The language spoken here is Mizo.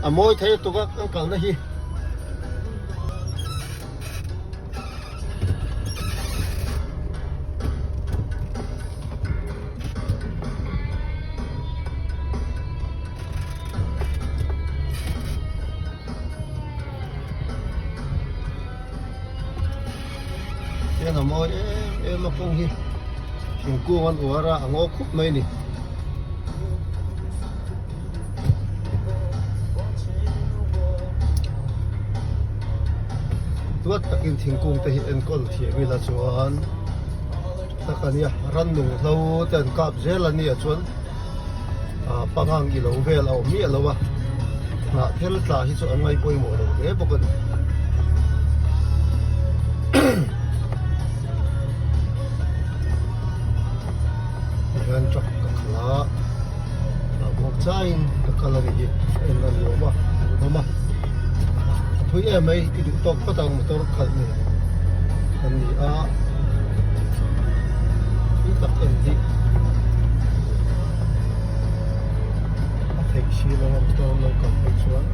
A mawi thei lutuk a kan kalna hi. Hian a mawi em em a kawng hi thingkung an uar a a ngaw khup mai a ni. Duat takin thingkung te hi enkawl thiam ila chuan tak a nia rannung hlo te an kap zel a nia chuan ah pangang ilo vel a awm miah lo a hnah thel tla hi chu an ngai pawimawh lo hle bawk a ni. Tihian truck ka khalh a ah bawk chaiin ka kal a ni hi en a ni awm a hmuhnawm a a thui em mai i duh tawk phawt ang motor khalh ni kan ni a thui tak en hi a theih si lo a motor an lo kal phei chuan.